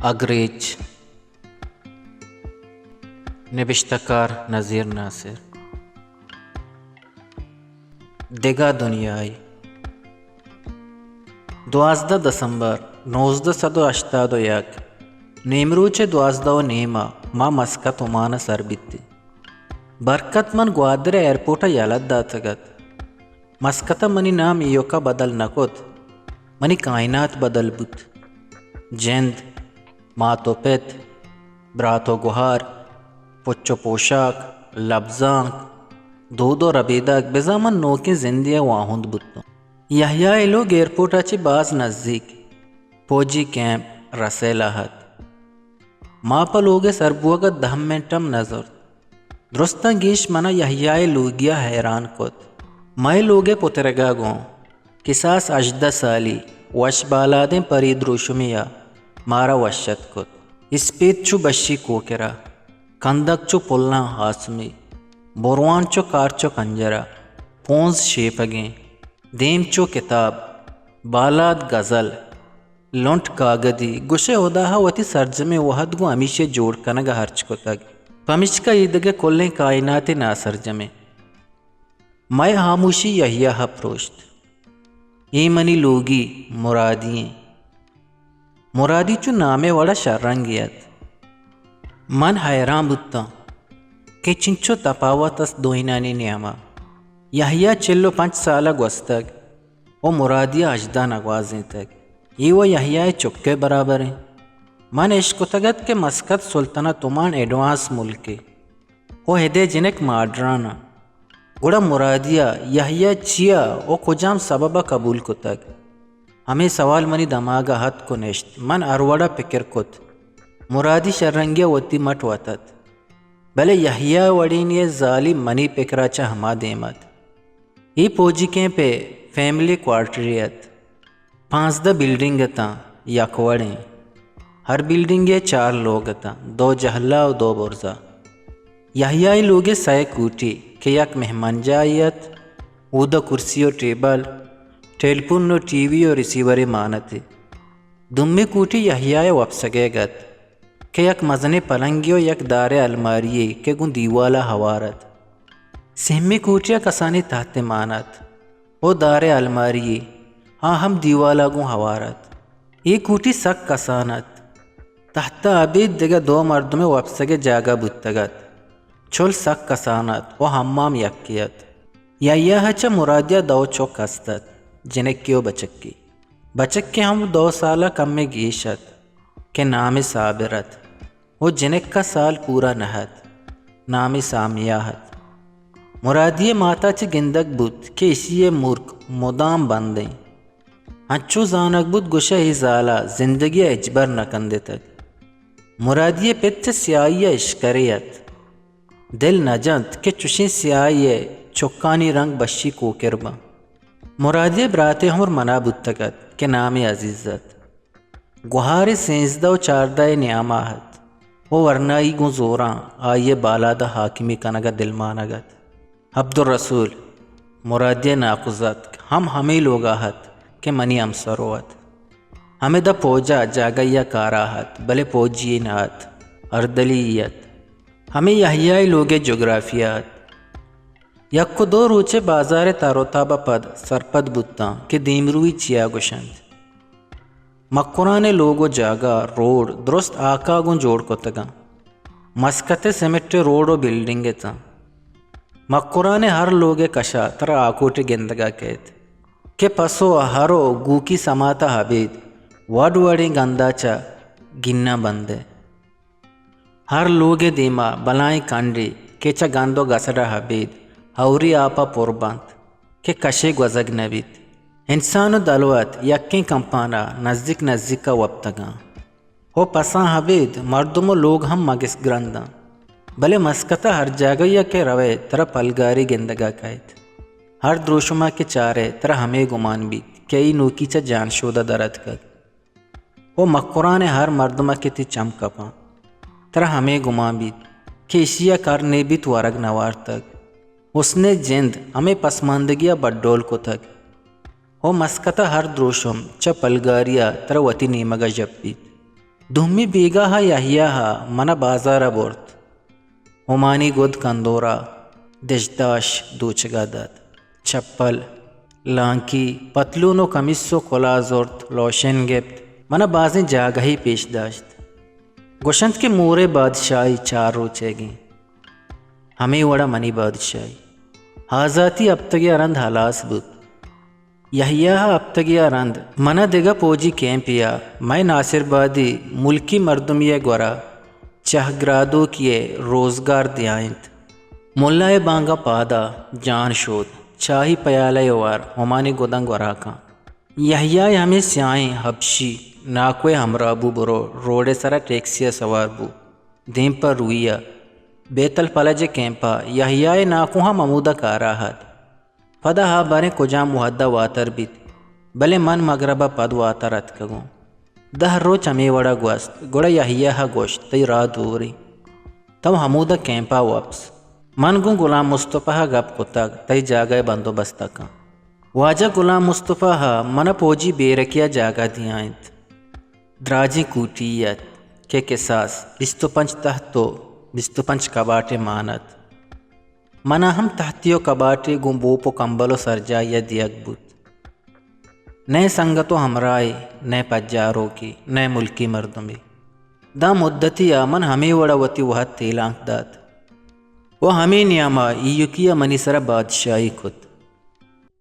اگریچ، نبشتہ کار نذیر ناصر۔ دگہ دنیائے۔ دوازدہ دسمبر نوزدہ سد و ہشتاد و یک، نیمروچ ء دوازدہ و نیم ء ما مسقط عمان ء سر بیتیں۔ برکت من گوادر ء ایئرپورٹ ء یلہ داتگ ات۔ مسقط ء منی نام ایوکا بدل نہ کت، منی کائنات بدل بوت۔ جند، مات و پت، برات و گہار، پچ و پوشاک، لبزانک، دود و ربیدگ، بزاں من نوکیں زندے ء واہند بوتوں۔ یحییٰ ء لوگ ایئرپورٹ ء چہ باز نزیک، پوجی کیمپ رسیل ء ات۔ ما پہ لوگ ء سر بوگ ء دہ منٹ ہم نہ زرت۔ درستاں گیش منا یحییٰ ء لوگی ء حیران کت۔ مئے لوگ ء پترگ ء گوں کساس ہژدہ سالی وش بالادیں پری دروشمے ء مارا وش اتک کت۔ اسپیت چو بشی کوکرا، کندگ چو پلاں آسمی، بروان چو کارچ و کنجرا، پونز شیپگیں، دیم چو کتاب، بالاد غزل، لنٹ کاگدی، گوشئے ہداہا وتی سرجمیں وہد گوں ہمیشی ء جوڑ کنگ ء ہرچ کتگ، پمیشکا اے دگہ کلیں کائناتے ناسرجمیں۔ مئے ہاموشی یحییٰ ء پروشت۔ اے منی لوگی مرادی ایں۔ مرادی چو نامے وڑا شررنگے ات۔ من حیران بوتاں کہ چنچو تپاوت است دوئینانی نیاما۔ یحییٰ چل و پنچ سال ء گوستگ۔ و مرادی ء ہژدہ نگوازینتگ۔ اے و یحییٰ ء چک ء برابر انت۔ من اشکتگ ات کہ مسقط سلطنت عمان ایڈوانس ملکے و ہدے جنک ماڈرن انت۔ گڑا مرادی ء یحییٰ چیا و کجام سبب ء قبول کتگ؟ ہمے سوال منی دماگ ء اتک و نشت۔ من ہر وڑ ء پکر کت۔ مرادی شررنگی ء وتی مٹ وت ات۔ بلے یحییٰ ء وڑینے ء زالی منی پکر ء چہ ہما دیم ات۔ اے پوجی کیمپ ء فیملی کوارٹرے ات۔ پانزدہ بلڈنگ اتاں، یک وڑیں۔ ہر بلڈنگ ء چار لوگ اتاں، دو جہلا و دو برزا۔ یحییٰ ء لوگ ء سئے کوٹی کہ یک مہمانجاہے ات، اودا کرسی و ٹیبل، ٹیلیفون و ٹی وی و ریسیورے مان ات۔ دومی کوٹی یحییٰ ء وپسگ ء ات کہ یک مزنیں پلنگے و یک دارے الماریے کہ گوں دیوال ء ہوار ات۔ سیمی کوٹی ء کسانیں تہتے مان ات و دارے الماریے، آ ہم دیوال ء گوں ہوار ات۔ اے کوٹی سک کسان ات۔ تہت ء ابید دگہ دو مردمے وپسگ ء جاگہ بوتگ ات۔ چل سک کسان ات و حمام یکے ات۔ یحییٰ ء چہ مرادی ء دو چک ہست ات، جنکے و بچکے۔ بچکے ہم دو سال ء کمے گیش ات کہ نامے صابر ات و جنک ء سال پورا نہ ات، نامے سامیہ ات۔ مرادی ء مات ء چہ گندگ بوت کہ اشی ء مرک مدام بند انت۔ انچو زانگ بوت گوشئے اے زال ء زندگی ء ہچبر نہ کندتگ۔ مرادی ء پت چہ سیاہی ء اشکرے ات۔ دل نہ جنت کہ چشیں سیاہی ء چکانی رنگ بشی کوکر باں۔ مرادی ء براتے عمر منا بوتگ ات کہ نامے عزیز ات۔ گوہارے سینزدہ و چاردہ ء نیاما ات و ورنائی گوں زوراں آئی ء بالاد ء حاکمی کنگ ء دلمانگ ات۔ عبدالرسول، مرادی ء ناکوزتک، ہم ہمے لوگ ء ات کہ منی ہمسر و ات۔ ہمدا پوج ء جاگہے ء کار ء ات، بلے پوجی یے نہ ات، اردلی یے ات۔ ہمے یحییٰ ء لوگ ء جغرافیہ ات۔ یک و دو روچے بازار ء تر و تاب ء پد سرپد بوتاں کہ دیمروئی چیا گوشنت۔ مکران ء لوگ و جاگہ، روڈ درست ہاکا گوں جوڑ کتگاں۔ مسقط ء سمٹ ء روڈ و بلڈنگ اتاں۔ مکران ء ہر لوگ ء کشا ترا ہاکوٹے گندگا کئیت کہ پسو ء ہر و گوکی سماتا ابید وڑ وڑیں گندا چہ گیناں بندئے۔ ہر لوگ ء دیما بلائیں کنڈے کہ چہ گند و گسڑ ء ابید ہوری آپ ء پر بنت کہ کشے گوزگ نہ بیت۔ انسان و دلوت یکیں کمپان ء نزیک نزیک ء وپتگاں۔ ہو پساں ابید مردم و لوگ ہم مگس گرنداں۔ بلے مسقط ء ہر جاگہے ء کہ روئے ترا پلگارے گندگا کئیت۔ ہر دروشما کہ چارئے ترا ہمے گمان بیت کہ اے نوکی چہ جانشودا در اتکگ۔ و مکران ء ہر مردم ء کہ تئی چم کپاں، ترا ہمے گمان بیت کہ ایشی ء کرنے بیت ورگ نہ وارتگ۔ حسن ء جند ہمے پسماندگی ء بڈول کتگ۔ و مسقط ء ہر دروشم چہ پلگاری ء ترا وتی نیمگ ء ژپیت۔ دومی بیگاہ ءَ یحییٰ ءَ من ءَ بازار ءَ برت۔ ہمانی گد کندورا، دشداش دوچگ ءَ دات۔ چپل، لانکی، پتلون ءُ کمیس ءُ کلاہ زرت، لوشن گپت، من ءَ بازیں جاگہے پیش داشت۔ گوشنت کہ مور ءِ بادشاہی چار روچیگیں۔ ہمے وڑ ءَ منی بادشاہی۔ آزاتی ہپتگے ءَ رند ہلاس بوت۔ یحییٰ ءَ ہپتگے ءَ رند من ءَ دگہ پوجی کیمپے ءَ مئے ناصربادی ملکی مردمے ءِ گورا چہ گرادوکی ءِ روزگار دیائینت۔ ملا ءِ بانگ ءَ پادا جان شود، چاہی پیالہ ءِ وار ہمانی گداں گورا کن۔ یحییٰ ءِ ہمے سیاہیں حبشی ناکو ءِ ہمراہ بو، برو روڈ ءِ سرا ٹیکسی ءَ سوار بو۔ دیم پہ روئی ءَ بیت الفلج ءِ کیمپ ءَ یحییٰ ءِ ناکو ہم ہمودا کارا ات۔ پدا آ باریں کجام وہد ءَ واتر بیت، بلے من مگرب ءَ پد واتر اتکگوں۔ دہ روچ ہمے وڑ ءَ گوست، گڑا یحییٰ ءَ گوشت، تئی راہ دوریں، تو ہمودا کیمپ ءَ وپس۔ من گوں غلام مصطفی ءَ گپ کتگ، تئی جاگہ ءِ بندوبست ءَ کن۔ واجہ غلام مصطفی ءَ من ءَ پوجی بیرکے ءَ جاگہ دیائینت۔ دراجیں کوٹی ات کہ کساس بیست ءُ پنچ تہت ءُ بیست ءُ پنچ کباٹے مان ات۔ من ءَ ہم تہتی ءُ کباٹے گوں بوپ ءُ کمبل ءُ سرجاہی ءَ دیگ بوت۔ نئے سنگت ءُ ہمراہے، نئے پجاروکے، نئے ملکی مردمے۔ داں مدتے ءَ من ہمے وڑ ءَ وتی وہد تیلانک دات ءُ ہمے نیام ءَ ایوکی ءَ منی سر ءَ بادشاہی کت۔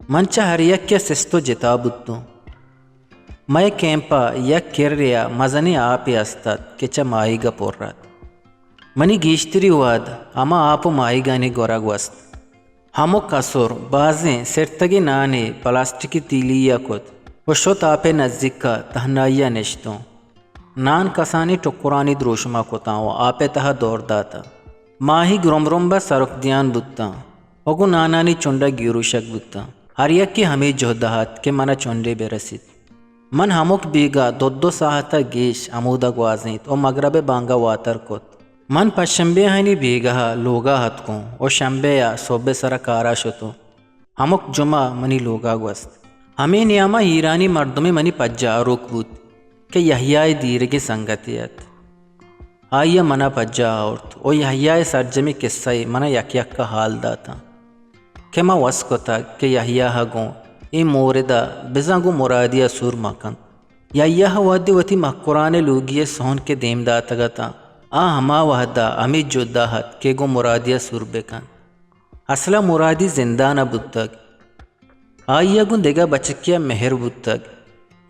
من چہ ہر یکے ءَ سست ءُ جتا بوتوں۔ مئے کیمپ ءَ یک کرے ءَ مزنیں آپے است ات کہ چہ ماہیگ ءَ پر ات۔ منی گیشتری وہد ہما آپ ءُ ماہیگانی گور ءَ گوست۔ ہمک اسر بازیں سرتگیں نانے پلاسٹکی تیلی ءَ کت ءُ شت آپ ءِ نزیک ءَ تہنائی ءَ نشتوں۔ نان کسانیں ٹکرانی دروشم ءَ کتاں ءُ آپ ءِ تہا دور داتاں۔ ماہیگ رمب رمب ءَ سرک دیان بوتاں ءُ گوں نانانی چنڈ ءَ گیروشگ بوتاں۔ ہر یکے ہمے جہد ءَ ات کہ من ءَ چنڈے بہ رسیت۔ من ہمک بیگاہ دو دو ساعت ءَ گیش ہمودا گوازینت ءُ مگرب ءِ بانگ ءَ واتر کت۔ من پشمبے آنی بیگاہ ءَ لوگ ءَ اتکوں ءُ شمبے ءَ سہب ءِ سر ءَ کار ءَ شتوں۔ ہمک جمعہ منی لوگ ءَ گوست۔ ہمے نیام ءَ ایرانی مردمے منی پجاروک بوت کہ یحییٰ ءِ دیرگیں سنگتے ات۔ آئی ءَ من ءَ پجا آورت ءُ یحییٰ ءِ سرجمیں کسہ ءَ من ءَ یک یک ءَ ہال داتاں کہ من وس کتگ کہ یحییٰ ءَ گوں اے مورد ءَ بزاں گوں مرادی ءَ سور مہ کنت۔ یحییٰ ءَ وہدے وتی مکران ءِ لوگی ءِ سہن کہ دیم داتگ اتاں، آ ہما وہد ءَ ہمے جہد ءَ ات کہ گوں مرادی ءَ سور بہ کنت۔ اسل ءَ مرادی زندان ءَ بوتگ۔ آئی ءَ گوں دگہ بچکے ءَ مہر بوتگ۔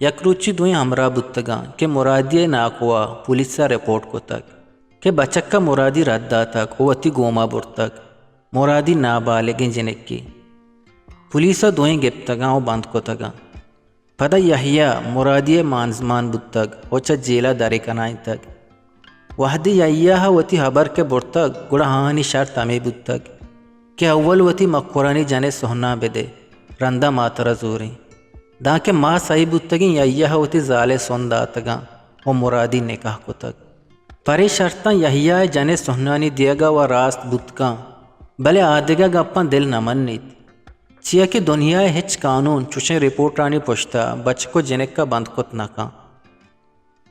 یک روچے دوئیں ہمراہ بوتگاں کہ مرادی ءِ ناکو ءَ پولیس ءَ رپورٹ کتگ کہ بچک ءَ مرادی رد داتگ ءُ وتی گوما برتگ۔ مرادی نابالغیں جنکے۔ پولیس ءَ دوئیں گپتگاں ءُ بند کتگاں۔ پدا یحییٰ مرادی ءِ مانزمان بوتگ ءُ چہ جیل ءَ درے کنائینتگ۔ وہدے یحییٰ ءَ وتی ہبر کہ برتگ، گڑا آہانی شرط ہمے بوتگ کہ اول وتی مکرانی جن ءِ سہناں بدئے، رندا ما ترا زوریں۔ دانکہ ما سہی بوتگیں یحییٰ ءَ وتی زال ءِ سہن داتگاں ءُ مرادی نکاح کتگ۔ پرے شرطاں یحییٰ ءِ جن ءِ سہنانی دیگ ءَ وَ راست بوت کن، بلے آ دگہ گپاں دل نہ منیت۔ چیا کہ دنیا ءِ ہچ قانون چشیں رپورٹانی پشت ءَ بچک ءُ جنک ءَ بند کت نہ کن۔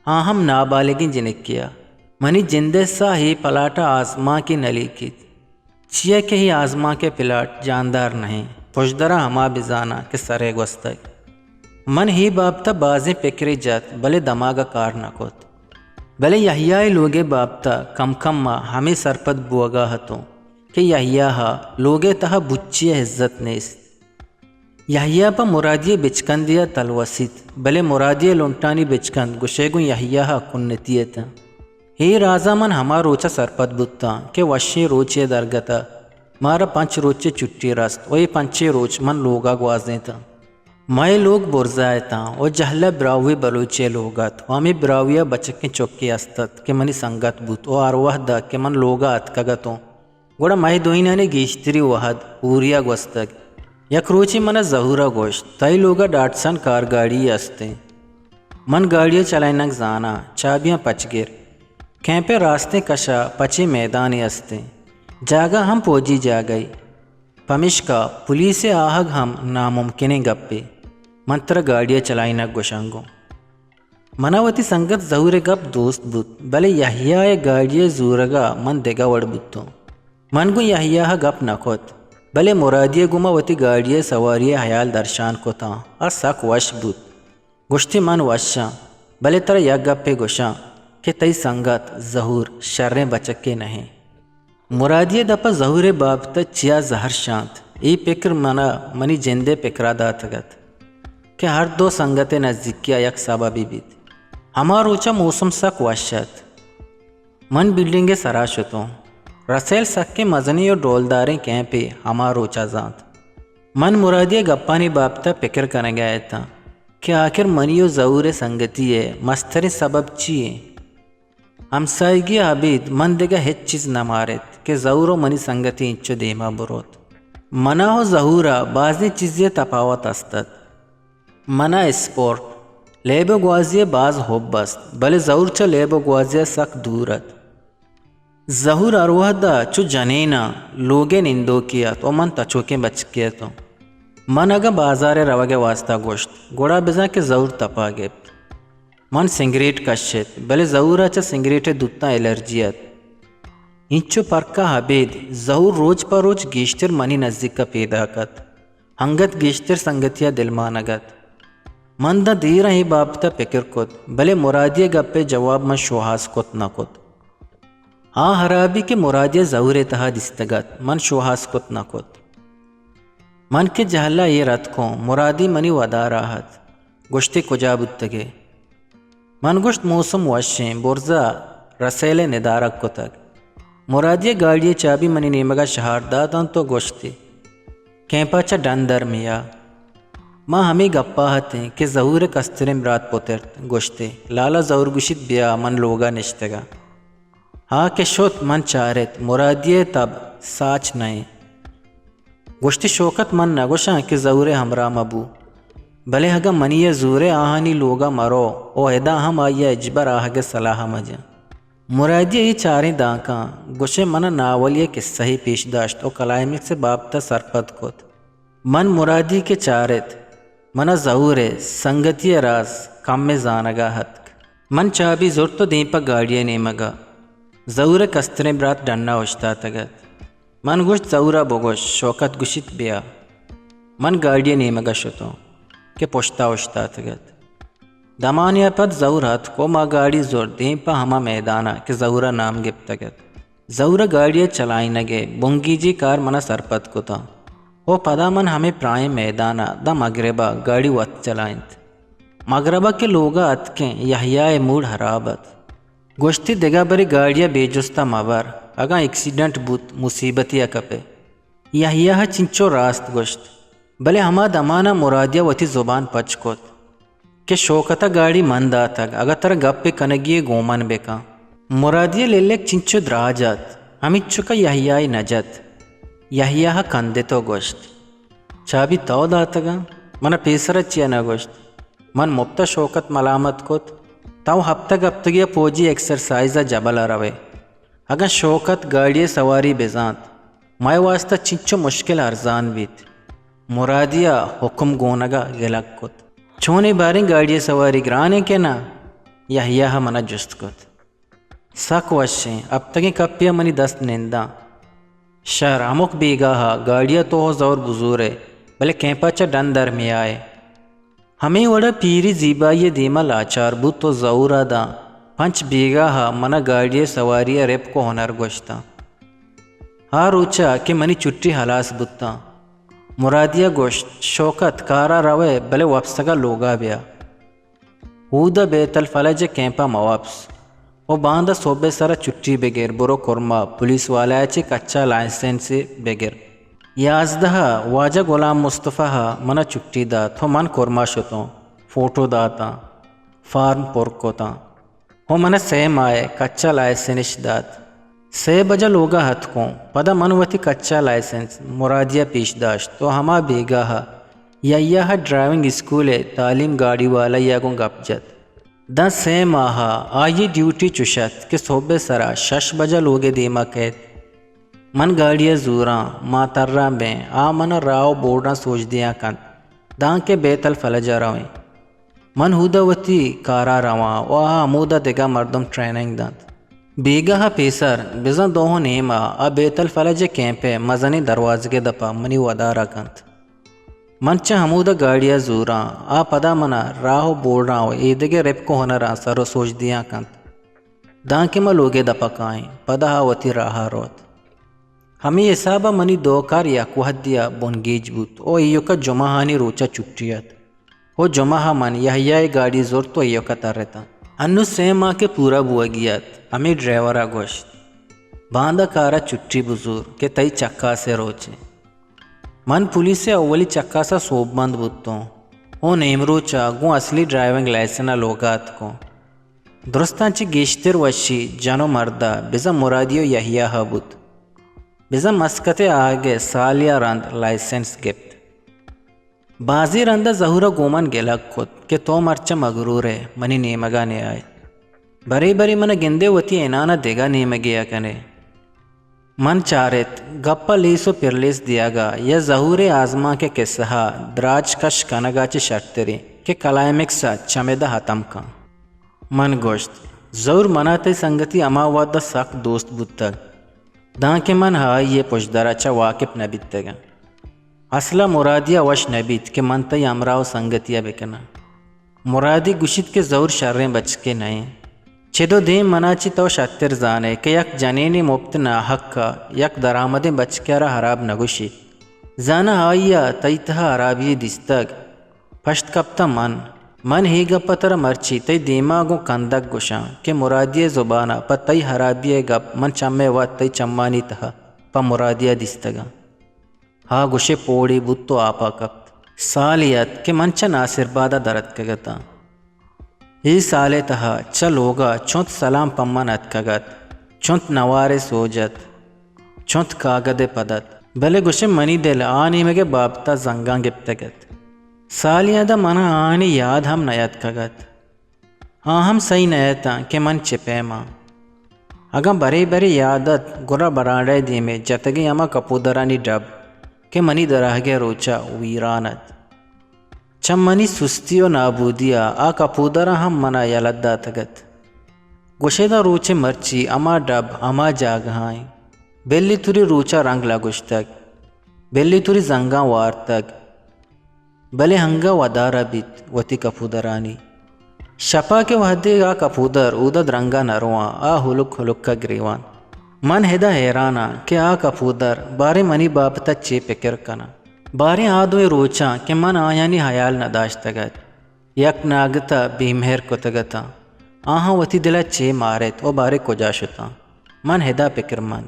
آ ہم نابالغیں جنکے ءَ۔ منی جند ءِ ساہ اے پلاٹ ءَ آزمانکے نہ لیکیت۔ چیا کہ اے آزمانک ءِ پلاٹ جاندار نہ انت، پژدر ءَ ہما بزاناں کہ سر ءَ گوستگ۔ من اے بابت ءَ بازیں پکرے جت، بلے دماگ ءَ کار نہ کت۔ بلے یحییٰ ءِ لوگ ءِ بابت ءَ کم کم ما ہمے سرپد بوگ ءَ اتوں کہ یحییٰ ءَ لوگ ءِ تہا بچی ءِ عزت نیست۔ یحییٰ پہ مرادی ءِ بچکندے ءَ تلوسیت، بلے مرادی ءِ لنٹانی بچکند گشئے گوں یحییٰ ءَ کنتی اتاں۔ اے راز ءَ من ہما روچ ءَ سرپد بوتاں کہ وشیں روچے ءَ درگت ءَ مارا پنچ روچے چھٹی رست ءُ اے پنچیں روچ من لوگ ءَ گوازینتاں۔ مئے لوگ برزا اتاں ءُ جہل ءَ براہوئی بلوچے ءِ لوگ ات ءُ ہمے براہوئی ءَ بچکیں چکے است ات کہ منی سنگت بوت ءُ ہر وہد ءَ کہ من لوگ ءَ اتکگ اتوں، گڑا مئے دوئینانی گیشتری وہد ہوری ءَ گوستگ۔ یک روچے من ءَ ظہور ءَ گوشت، تئی لوگ ءَ ڈاٹسن کار گاڑی یے است انت۔ من گاڑی ءِ چلائینگ زاناں، چابیاں پچ گر۔ کیمپ ءِ راستیں کش ءَ پچیں میدانے است انت۔ جاگہ ہم پوجی جاگہے۔ پمیشکا پولیس ءِ آہگ ہم ناممکنیں گپے۔ من ترا گاڑی ءِ چلائینگ گوشاں گوں۔ منا وتی سنگت ظہور ءِ گپ دوست بوت، بلے یحییٰ ءِ گاڑی ءِ زورگ ءَ من دگہ وڑ بوتوں۔ من گوں یحییٰ ءَ گپ نہ کت، بلے مرادی ءِ گوما وتی گاڑی ءِ سواری ءِ ہیال درشان کتاں۔ آ سک وش بوت۔ گوشتی، من وش آں، بلے ترا یک گپے گوشاں کہ تئی سنگت ظہور شریں بچکے نہ ایں۔ مرادی ءِ دپ ءَ ظہور ءِ بابت ءَ چیا زہر شانت، اے پکر منا منی جند ءِ پکر ءَ داتگ ات کہ ہر دو سنگت ءِ نزیکی ءَ یک سببے بیت۔ ہما روچ ءَ موسم سک وش ات۔ من بلڈنگ ءِ سرا شتوں۔ رسیل سکیں مزنیں ءُ ڈولداریں کیمپے ہما روچ ءَ زانت۔ من مرادی ءِ گپانی بابت ءَ پکر کنگ ءَ اتاں کہ آخر منی ءُ ظہور ءِ سنگتی ءِ مستریں سبب چی ایں؟ ہمساہگی ءَ ابید من دگہ ہچ چیز نہ مارت کہ ظہور ءُ منی سنگتی انچو دیما بروت۔ منا ءُ ظہور ءَ بازیں چیزے ءِ تپاوت است ات۔ منا اسپورٹ، لیب ءُ گوازی ءِ باز حب است، بلے ظہور چہ لیب ءُ گوازی ءَ سک دور ات۔ ظہور ہر وہد ءَ چو جنین ءَ لوگ ءِ نندوکے ات ءُ من تچوکیں بچکے اتوں۔ من اگاں بازار ءَ روگ ءِ واستا گوشت، گڑا بزاں کہ ظہور تپا گپت۔ من سنگریٹ کشت، بلے ظہور ءَ چہ سنگریٹ ءِ دوتاں الرجی ات۔ اینچو پرک ءَ ابید ظہور روچ پہ روچ گیشتر منی نزیک ءَ پیداک ات۔ انگت گیشتر سنگتی ءَ دلمانگ ات۔ من داں دیراں اے بابت ءَ پکر کت، بلے مرادی ءِ گپ ءِ جواب من شوہاز کت نہ کت۔ آ ہرابی کہ مرادی ءَ ظہور ءِ تہا دیستگ ات، من شوہاز کت نہ کت۔ من کہ جہل ءَ ایر اتکوں، مرادی منی ودار ءَ ات۔ گوشتی، کجا بوتگ ئے؟ من گوشت، موسم وش ایں، برز ءَ رسیل ءِ ندارگ کتگ۔ مرادی ءَ گاڑی ءِ چابی منی نیمگ ءَ شہار دات انت ءُ گوشتی، کیمپ ءَ چہ ڈن در میا۔ ما ہمے گپ ءَ اتیں کہ ظہور ءِ کستریں برات پترت، گوشتی، لالا ظہور گوشیت، بیا، من لوگ ءَ نشتگ آں۔ آ کہ شت، من چارت، مرادی ءِ تب ساچ نہ ایں۔ گوشتی، شوکت، من نہ گوشاں کہ ظہور ءِ ہمراہ مہ بو، بلے اگاں منی ءَ زورئے آہانی لوگ ءَ مرو ءُ ادا ہم آئی ءَ ہچبر آہگ ءِ سلاہ مہ جن۔ مرادی ءَ اے چاریں دانکاں گوشئے من ءَ ناولی ءِ کسہے پیش داشت ءُ کلائمیکس ءِ بابت ءَ سرپد کت۔ من مرادی کہ چارت، من ءَ ظہور ءِ سنگتی ءِ راز کمے زانگ ءَ اتک۔ من چابی زرت ءُ دیم پہ گاڑی ءِ نیمگ ءَ۔ ظہور ءِ کستریں برات ڈن ءَ اوشتاتگ ات۔ من گوشت، ظہور ءَ بگوش، شوکت گوشیت، بیا۔ من گاڑی ءِ نیمگ ءَ شتوں کہ پشت ءَ اوشتاتگ ات۔ دمانے ءَ پد ظہور اتک ءُ ما گاڑی زرت دیم پہ ہما میدان ءَ کہ ظہور ءَ نام گپتگ ات۔ ظہور ءَ گاڑی ءِ چلائینگ ءِ بنگیجی کار من ءَ سرپد کتاں ءُ پدا من ہمے پراہیں میدان ءَ داں مگرب ءَ گاڑی وت چلائینت۔ مگرب ءَ کہ لوگ ءَ اتکیں، یحییٰ ءِ موڈ ہراب ات۔ گوشتی، دگہ برے گاڑی ءَ بے جست ءَ مہ بر، اگاں ایکسیڈنٹ بوت، مصیبتے ءَ کپئے۔ یحییٰ ءَ چنچو راست گوشت، بلے ہما دمان ءَ مرادی ءَ وتی زبان پچ کت کہ شوکت ءَ گاڑی من داتگ، اگاں ترا گپے کنگی یے گوں من بکن۔ مرادی ءِ للک چنچو دراج ات، ہمینچک ءَ یحییٰ ءَ نہ جت۔ یحییٰ ءَ کندت ءُ گوشت، چابی تو داتگ اَنت؟ من ءَ پیسر ءَ چیا نہ گوشت؟ من مپت ءَ شوکت ملامت کت۔ تو ہپتگ ہپتگے ءَ پوجی ایکسرسائز ءَ جبل ءَ روئے۔ اگاں شوکت گاڑی ءِ سواری بزانت، مئے واستا چنچو مشکل ارزان بیت۔ مرادی ءَ حکم گونگ ءَ گلگ کت۔ چونیں باریں گاڑی ءِ سواری گرانیں کہ نہ؟ یحییٰ ءَ من ءَ جست کت۔ سک وشیں، ہپتگیں کپے ءَ منی دست ننداں۔ شر، ہمک بیگاہ ءَ گاڑی ءَ تو ءُ ظہور بزورئے، بلے کیمپ ءَ چہ ڈن در میائے۔ ہمے وڑ ءَ پیری زیبائی ءِ دیم ءَ لاچار بوت ءُ ظہور ءَ داں پنچ بیگاہ ءَ من ءَ گاڑی ءِ سواری ءِ رپک ءُ ہنر گوشتاں۔ آ روچ ءَ کہ منی چھٹی ہلاس بوتاں، مرادی ءَ گوشت، شوکت، کار ءَ روئے، بلے وپسگ ءَ لوگ ءَ بیا۔ ہود ءَ بیت الفلج ءِ کیمپ ءَ مہ وپس ءُ باندا سہب ءِ سر ءَ چھٹی بگر، برو کرما، پولیس والا ءَ چہ کچا لائسنسے بگر۔ یازدہ ءَ واجہ غلام مصطفی ءَ من ءَ چھٹی دات ءُ من کرما شتوں، فوٹو داتاں، فارم پر کتاں ءُ من ءَ سئے ماہ ءِ کچا لائسنس دات۔ سئے بج ءَ لوگ ءَ اتکوں، پدا من وتی کچا لائسنس مرادی ءَ پیش داشت ءُ ہما بیگاہ ءَ یحییٰ ءَ ڈرائیونگ اسکول ءِ تعلیم گاڑی والائی ءَ گوں گپ جت۔ داں سئے ماہ ءَ آئی ءِ ڈیوٹی چش ات کہ سہب ءِ سر ءَ شش بج ءَ لوگ ءِ دیم ءَ کئیت۔ من گاڑی ءَ زوراں، ما تراں بیں، آ من ءَ راہ ءُ بورڈاں سوج دیان کنت، دانکہ بیت الفلج ءَ رویں۔ من ہود ءَ وتی کار ءَ رواں ءُ آ ہمود ءَ دگہ مردم ٹریننگ دنت۔ بیگاہ ءَ پیسر بزاں دو ءُ نیم ءَ آ بیت الفلج ءِ کیمپ ءِ مزنیں دروازگ ءِ دپ ءَ منی ودار ءَ کنت۔ من چہ ہمود ءَ گاڑی ءَ زوراں، آ پدا من ءَ راہ ءُ بورڈاں ءُ ایدگہ رپک ءُ ہنراں سر ءُ سوج دیان کنت، دانکہ ما لوگ ءِ دپ ءَ کائیں، پدا آ وتی راہ ءَ روت۔ ہمے ہساب ءَ منی دو کار یک وہدی ءَ بنگیج بوت ءُ ایوک ءَ جمعہانی روچ ءَ چھٹی ات ءُ جمعہ ءَ من یحییٰ ءِ گاڑی زرت ءُ ایوک ءَ ترتاں۔ انوں سئے ماہ کہ پورا بوگی ات، ہمے ڈرائیور ءَ گوشت، باندا کار ءَ چھٹی بزور کہ تئی چکاس ءِ روچ انت۔ من پولیس ءِ اولی چکاس ءَ سوبمند بوتوں ءُ نیمروچ ءَ گوں اصلی ڈرائیونگ لائسن ءَ لوگ ءَ اتکوں۔ درستاں چہ گیشتر وشی جن ءُ مرد ءَ بزاں مرادی ءُ یحییٰ ءَ بوت۔ بزاں مسکت ءِ آہگ ءِ سالے ءَ رند لائسنس گپت۔ بازیں رند ءَ ظہور ءَ گوں من گلگ کت کہ تو مرچاں مگرور ئے، منی نیمگ ءَ نیائے۔ برے برے من ءَ گندے وتی عنان ءَ دگہ نیمگے ءَ کن ئے۔ من چارت، گپ ءَ لیس ءُ پرلیس دیگ ءَ یا ظہور ءِ آزمانک ءِ کسہ ءَ دراج کش کنگ ءَ چہ شرتریں کہ کلائمیکس ءَ چمد ءَ ہتم کن۔ من گوشت، ظہور، من ءَ تئی سنگتی ہما وہد ءَ سک دوست بوتگ، دانکہ من آئی ءِ پژدر ءَ چہ واکپ نہ بیتگاں۔ اصل ءَ مرادی ءَ وش نہ بیت کہ من تئی ہمراہ ءُ سنگتی ءَ بکناں۔ مرادی گوشیت کہ ظہور شریں بچکے نہ انت۔ چد ءُ دیم من ءَ چہ تو شرتر زان ئے کہ یک جنینے مپت ناحق ءَ یک درآمدیں بچکے ءَ را ہراب نہ گوشیت۔ زاناں آئی ءَ تئی تہ ءَ ہرابی یے دیستگ؟ پشت کپتاں من۔ من اے گپ ءَ ترا مرچی تئی دیم ءَ گوں کندگ گوشاں کہ مرادی ءِ زبان ءَ پہ تئی ہرابی ءِ گپ من چم ءِ وت تئی چمانی تہ ءَ پہ مرادی ءَ دیستگ اَنت۔ آ گوش ئے پوڑے بوت ءُ آپ ءَ کپت۔ سالے ات کہ من چہ ناصرباد ءَ در اتکگ اتاں۔ اے سال ءِ تہ ءَ چہ لوگ ءَ چنت سلام پہ من اتکگ ات، چنت نوار ءِ سوج ات، چنت کاگد ءِ پد ات، بلے گوش ئے منی دل آ نیمگ ءِ بابت ءَ زنگاں گپتگ ات۔ سالے ءَ داں من ءَ آہانی یاد ہم نیاتکگ ات۔ آ ہم سہی نہ اتاں کہ من چہ پیم آں۔ اگاں برے برے یاد ات، گڑا برانڈہ ءِ دیم ءَ جتگیں ہما کپودرانی ڈب کہ منی درآہگ ءِ روچ ءَ ویران ات۔ چہ منی سستی ءُ نابودی ءَ آ کپودراں ہم من ءَ یلہ داتگ ات۔ گوش ئے داں روچ ءِ مرچی ہما ڈب ہما جاگہ ءَ انت۔ بلی توری روچ ءَ رنگ لگوشتگ، بلی توری زنگاں وارتگ، بلے انگہ ودار ءَ بیت وتی کپودرانی۔ شپ ءَ کہ وہدے آ کپودر اود ءَ درنگ ءَ نہ رواں، آ ہلک ہلک ءَ گریوان۔ من ادا حیران آں کہ آ کپودر باریں منی بابت ءَ چے پکر کناں۔ باریں آ دوئیں روچاں کہ من آیانی ہیال نہ داشتگ ات، یک ناگت ءَ بے مہر کتگ اتاں۔ آہاں وتی دل ءَ چے مارت ءُ باریں کجا شتاں؟ من ادا پکرمند۔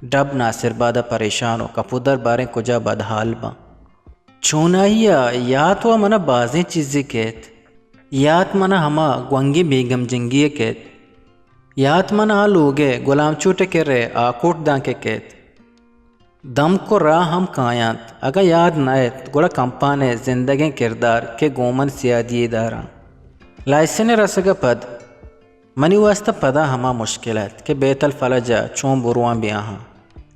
ڈب ناصرباد ءَ پریشان ءُ کپودر باریں کجا بدحال باں۔ چونائی ءَ یات ءَ من ءَ بازیں چیزے کیت۔ یات من ءَ ہما گونگیں بیگم جنگی ءَ کیت۔ یات من ءَ آ لوگ ءِ گلام چوٹ ءِ کر ءِ آکوٹ دانک ءَ کیت۔ دمک ءُ راہ ہم کاینت۔ اگاں یاد نہ ات، گڑا کمپان ءِ زندگیں کردار کہ گوں من سیادی یے داراں۔ لائسن ءِ رسگ ءَ پد منی واستہ پدا ہما مشکل ات کہ بیت الفلج ءَ چون برواں بیاہاں۔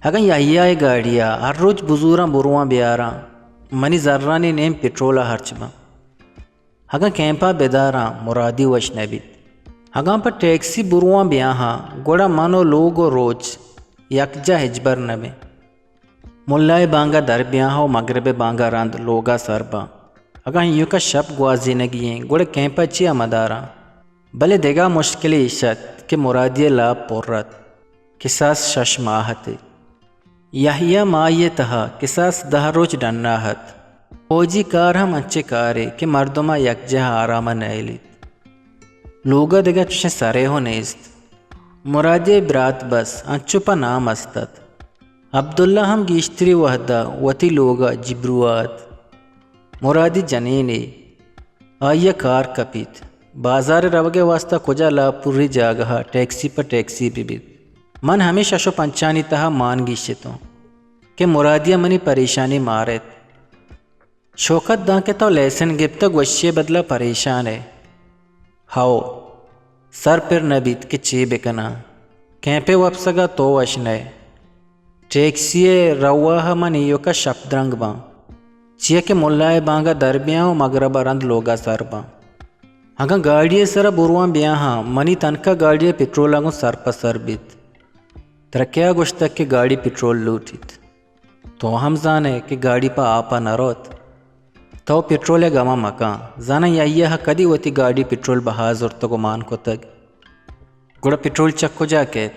اگاں یحییٰ ءِ گاڑی ءَ ہر روچ بزوراں برواں بیاراں، منی زرانی نیم پٹرول ءَ ہرچ باں۔ اگاں کیمپ ءَ بداراں، مرادی وش نہ بیت۔ اگاں پہ ٹیکسی برواں بیاہاں، گڑا من ءُ لوگ ءُ روچ یکجاہ ہچبر نہ بیں۔ ملا ءِ بانگ ءَ در بیاہاں ءُ مگرب ءِ بانگ ءَ رند لوگ ءَ سر باں۔ اگاں ایوک ءَ شپ گوازینگی ایں، گڑا کیمپ ءَ چیا مداراں؟ بلے دگہ مشکلے ایش ات کہ مرادی ءِ لاپ پر ات۔ کساس شش ماہ ات۔ یحییٰ ماہے ءِ تہا کساس دہ روچ ڈنا ات۔ فوجی کار ہم انچیں کارے کہ مردم ءَ یکجاہ ءَ آرام ءَ نئیلیت۔ لوگ ءَ دگہ چشیں سرے ہو نیست۔ مرادی ءِ برات بس انچو پہ نام است ات۔ عبداللہ ہم گیشتری وہد ءَ وتی لوگ ءَ جبرو ءَ ات۔ مرادی جنینے، آئی ءَ کار کپیت۔ بازار ءَ روگ ءِ واستہ کجا لاپ پوری جاگہ ءَ ٹیکسی پہ ٹیکسی بہ بیت۔ من ہمے شش ءُ پنچانی تہا مان گیشتوں کہ مرادی ءَ منی پریشانی مارت۔ شوکت، دانکہ تو لائسن گپتگ، وشی ءِ بدل ءَ پریشان ئے۔ ہئو، سر پر نہ بیت کہ چے بکناں۔ کیمپ ءِ وپسگ ءَ تو وش نئے۔ ٹیکسی ءِ رواہ ءَ من ایوک ءَ شپ درنگ باں، چیا کہ ملا ءِ بانگ ءَ در بیاں ءُ مگرب ءَ رند لوگ ءَ سر باں۔ اگاں گاڑی ءِ سرا برواں بیاہاں، منی تنکا گاڑی ءِ پٹرول ءَ گوں سر پہ سر بیت۔ ترا کیا گوشتگ کہ گاڑی پٹرول لوٹیت؟ تو ہم زانئے کہ گاڑی پہ آپ ءَ نہ روت۔ تو پٹرول ءِ گم ءَ مکن۔ زاناں یحییٰ ءَ کدی وتی گاڑی پٹرول بہا زرتگ ءُ مان کتگ؟ گڑا پٹرول چہ کجا کیت؟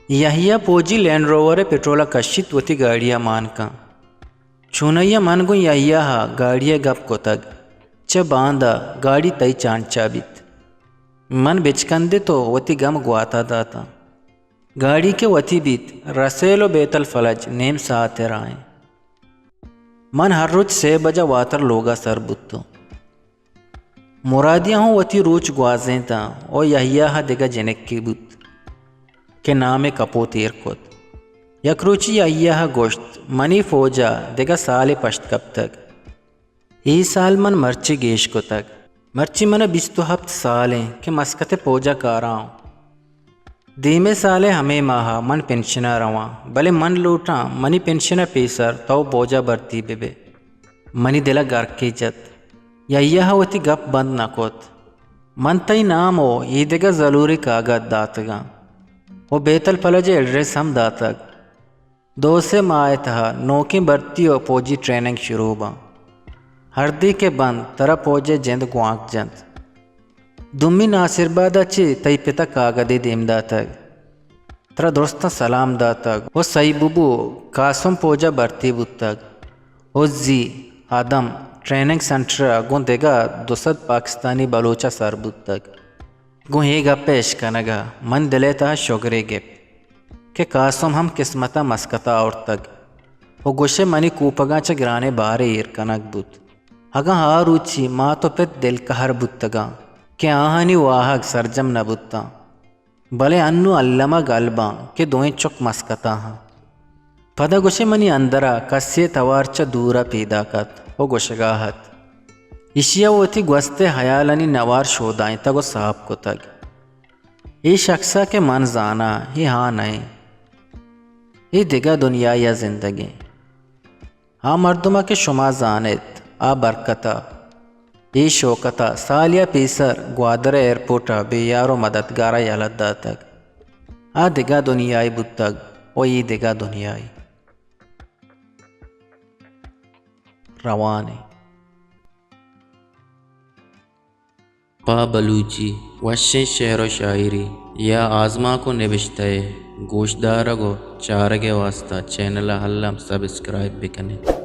یحییٰ پوجی لینڈ روور ءِ پٹرول ءَ کشیت، وتی گاڑی ءَ مان کن۔ چونائی ءَ من گوں یحییٰ ءَ گاڑی ءِ گپ کتگ۔ چہ باندا گاڑی تئی چانچا بیت۔ من بچکندت ءُ وتی گم گوات ءَ داتاں۔ گاڑی کہ وتی بیت، رسیل ءُ بیت الفلج نیم ساعت ءِ راہ ایں۔ من ہر روچ سے بجہ واتر لوگ ءَ سر بوتوں۔ مرادی ءَ ہوں وتی روچ گوازینتاں ءُ یحییٰ ءَ دگہ جنکے بوت کہ نام ءَ کپوت ایر کت۔ یک روچے یحییٰ ءَ گوشت، منی فوج ءَ دگہ سالے پشت کپتگ۔ اے سال من مرچی گیش کتگ۔ مرچی من ءَ بیست ءُ ہپت سال ایں کہ مسقط ءِ پوج ءَ کار ءَ آں۔ دیمے سال ءِ ہمے ماہ ءَ من پنشن ءَ رواں، بلے من لوٹاں منی پنشن ءَ پیسر تو پوج ءَ بھرتی بہ بئے۔ منی دل ءَ گرکے جت۔ یحییٰ ءَ وتی گپ بند نہ کت۔ من تئی نام ءُ اے دگہ زلوریں کاگد داتگاں ءُ بیت الفلج ءِ ایڈریس ہم داتگ۔ دو سے ماہ ءِ تہا نوکیں بھرتی ءُ پوجی ٹریننگ شروع باں۔ ہردے کہ بنت، ترا پوج ءِ جند گوانک جنت۔ دومی ناصر آباد ءَ چہ تئی پت ءَ کاگدے دیم داتگ۔ ترا درستاں سلام داتگ ءُ سہی ببو قاسم پوج ءَ بھرتی بوتگ ءُ زی آدم ٹریننگ سنٹر ءَ گوں دگہ دو سد پاکستانی بلوچ ءَ سر بوتگ۔ گوں اے گپ ءِ اشکنگ ءَ من دل ءِ تہا شگرے گپت کہ قاسم ہم قسمت ءَ مسقط ءَ آورتگ ءُ گوشئے منی کوپگاں چہ گرانیں بارے ایر کنگ بوت۔ اگاں آ روچی مات ءُ پت دلکہر بوتگاں کہ آہانی واہگ سرجم نہ بوتاں، بلے انوں الم ءَ گل باں کہ دوئیں چک مسقط ءَ آں۔ پدا گوشئے منی اندر ءَ کسے ءِ توار چہ دور ءَ پیداک ات ءُ گوشگ ءَ ات۔ ایشی ءَ وتی گوست ءِ ہیالانی نوار شودائینتگ ءُ ساپ کتگ۔ اے شخص ءَ کہ من زاناں، اے آ نہ ایں۔ اے دگہ دنیایا زندگ ایں۔ آ مردم ءَ کہ شما زان ات، آ برکت ءَ، اے شوکت ءَ سالے ءَ پیسر گوادر ءِ ایئرپورٹ ءَ بے یار ءُ مددگار ءَ یلہ داتگ۔ آ دگہ دنیاے بوتگ ءُ اے دگہ دنیاے۔ روان ایں۔ پہ بلوچی وشیں شعر ءُ شاعری یا آزمانک ءُ نبشتہ ءِ گوشدارگ ءُ چارگ ءِ واستہ چینل ءَ الم سبسکرائب بہ کن ات۔